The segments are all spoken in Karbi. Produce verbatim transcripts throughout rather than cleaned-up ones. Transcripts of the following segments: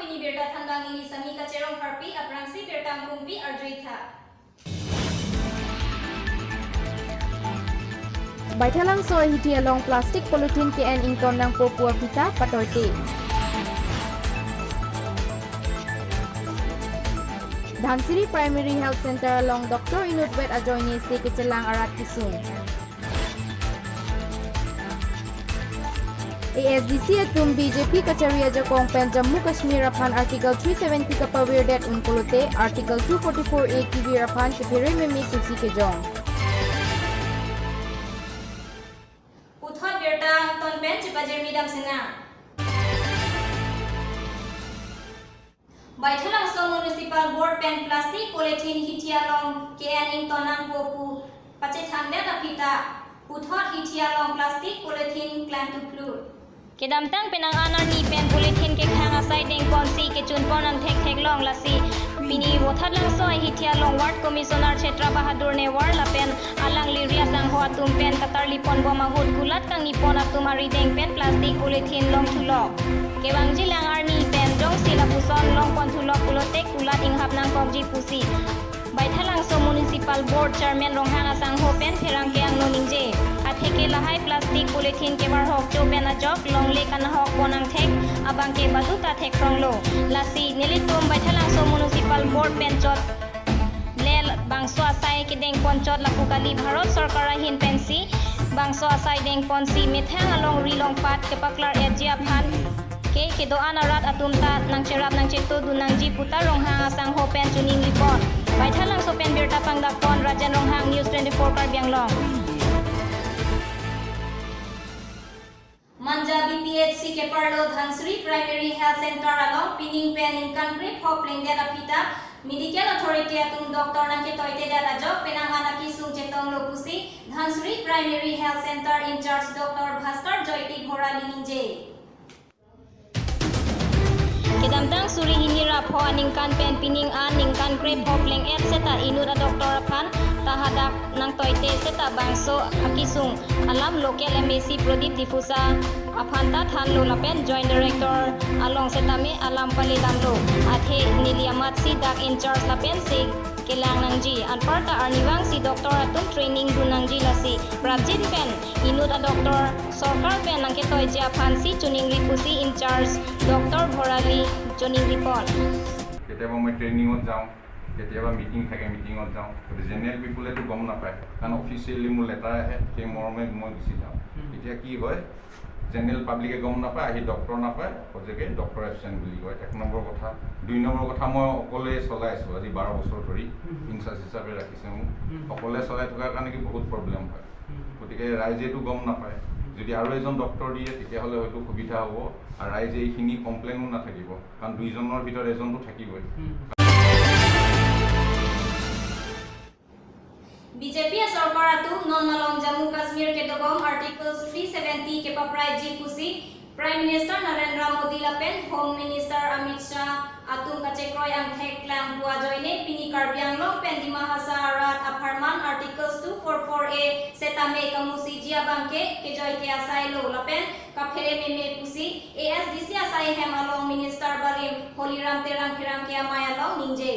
Pini birta thanbang neli Sami Kacherong Kharpi, aphrangsi birta angkungpi arjuitha. Baithalangso ahithi along plastic polythene ke-en ington nangpo pu aphi ta patoite. Dhansiri Primary Health Center along doctor inutvet ajoine se kechelang arat kesung. A S D C atum B J P kachari ajakong pen Jammu Kashmir aphan Article three seventy kapavirdet un pulote Article two forty-four A kevir aphan kephere meme pusi kejong. Puthot birta angton pen chepajirmi dam sena. Baithalangso Municipal Board pen plastic polythene hithi along ke-en ington nangpo pu pachethangdet aphi ta puthot hithi along plastic polythene klangtuplut. Kedamtang penang an arni pen polythene kekhang asai dengponsi kechunpon angthek theklong, lasi pini Vothatlangso ahithi along Ward Commissioner Chetra Bahadur Newar lapen alangli ri asangho atum pen katarlipon bom ahut kulat kangnipon atum arideng pen plastic polythene longthulok. Kevangjilang arni pen jongsi lapuson longponthulok pulote kulat inghap nangkokji pusi Baithalangso Municipal Board Chairman Ronghang asangho pen pherangke angno ningje. Atheke lahai plastic polythene kebarhok cho pen ajok longle kanahokpon angthek abangke baduta thekkronglo. Lasi nelitum Baithalangso Municipal Board pen chot le bangso asai kedengpon chot lapu kali, Bharat Sorkar ahin pensi bangso asai dengponsi methang alongri longpat kepaklar-etji aphan ke kedo-an arat atum ta nangcherap nangchetodun nangji puta Ronghang asangho pen choningripon. Baithalangso pen birta pangdakpon Rajen Ronghang, News twenty-four Karbi Anglong. Manja B P H C keparlo Dhansiri Primary Health Center along pining pen ningkan krepho plengdet aphi ta medical authority atum doctor nangketoitedet ajok penang an akesung chetonglo pusi Dhansiri Primary Health Center in charge Doctor Bhaskar Joytip Bhorali ningje. Kedamtang suri hini ra pho aningkan pen pining an ningkan krepho pleng-et seta inut adoctor aphan ta hadak nangtoite seta bangso akesung alam local M A C Pradip Diphusa aphan ta thanlo lapen Joint Director along setame alam paledamlo. Athe neli amatsi dak in charge lapen se kelang nangji. Anparta arnivangsi doctor atum training dun nangji, lasi prapjin pen inut adoctor sorkar pen nangketoiji aphansi choningri pusi in charge Doctor Bhorali choningripon. কেতিয়াবা মই ট্ৰেইনিঙত যাওঁ, কেতিয়াবা মিটিং থাকে, মিটিঙত যাওঁ। গতিকে জেনেৰেল পিপুলেতো গম নাপায়, কাৰণ অফিচিয়েলি মোৰ লেটাৰ আহে, সেই মৰ্মে মই গুচি যাওঁ। হুম। এতিয়া কি হয়, জেনেৰেল পাব্লিকে গম নাপায়, আহি ডক্টৰ নাপায়, সহজেকে ডক্টৰ এবচেণ্ট বুলি কয়। এক নম্বৰ কথা। দুই নম্বৰ কথা, মই অকলে চলাই আছোঁ আজি বাৰ বছৰ ধৰি, হুম। ইনচাৰ্জ হিচাপে ৰাখিছে মোক। হুম। অকলে চলাই থকাৰ কাৰণে কি বহুত প্ৰব্লেম হয়। হুম। গতিকে ৰাইজেতো গম নাপায়। হুম। যদি আৰু এজন ডক্টৰ দিয়ে, তেতিয়াহ'লে হয়তো সুবিধা হ'ব, আৰু ৰাইজে এইখিনি কমপ্লেইনো নাথাকিব, কাৰণ দুইজনৰ ভিতৰত এজনতো থাকিবই। হুম। B J P asorkar atum non malom Jammu Kashmir kedobom Articles three seventy kepapraiji pusi Prime Minister Narendra Modi lapen Home Minister Amit Shah atum kachekroi angthek klang pu ajoine pini Karbi Anglong pen Dima Hasao arat apharman Articles two four four A setame kamusiji abangke kejoike asailo lapen kaphere meme pusi A S D C asai hem along Minister barim Holiram Terang pherangke amei along ningje.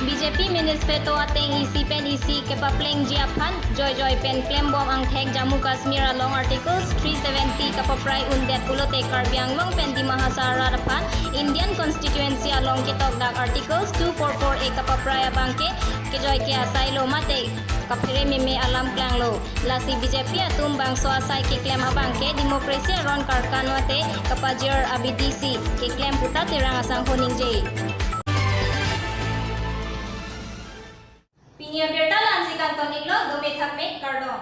B J P manifesto ateng isi pen isi kepaplengji aphan joijoi pen klembom angthek Jammu Kashmir along Articles three seventy kapaprai undet pulote Karbi Anglong pen Dima Hasao arat aphan Indian Constituency along ketokdak Articles two four four A kapaprai abangke kejoike asailo mate kaphere meme alam klanglo. Lasi B J P atum bangso asai keklem abangke democracy aron karkan mate kapajir abidi si keklem puta Terang asangho ningje. Pini abirta la-ansi kangton-iklo, dome thakme, kardom.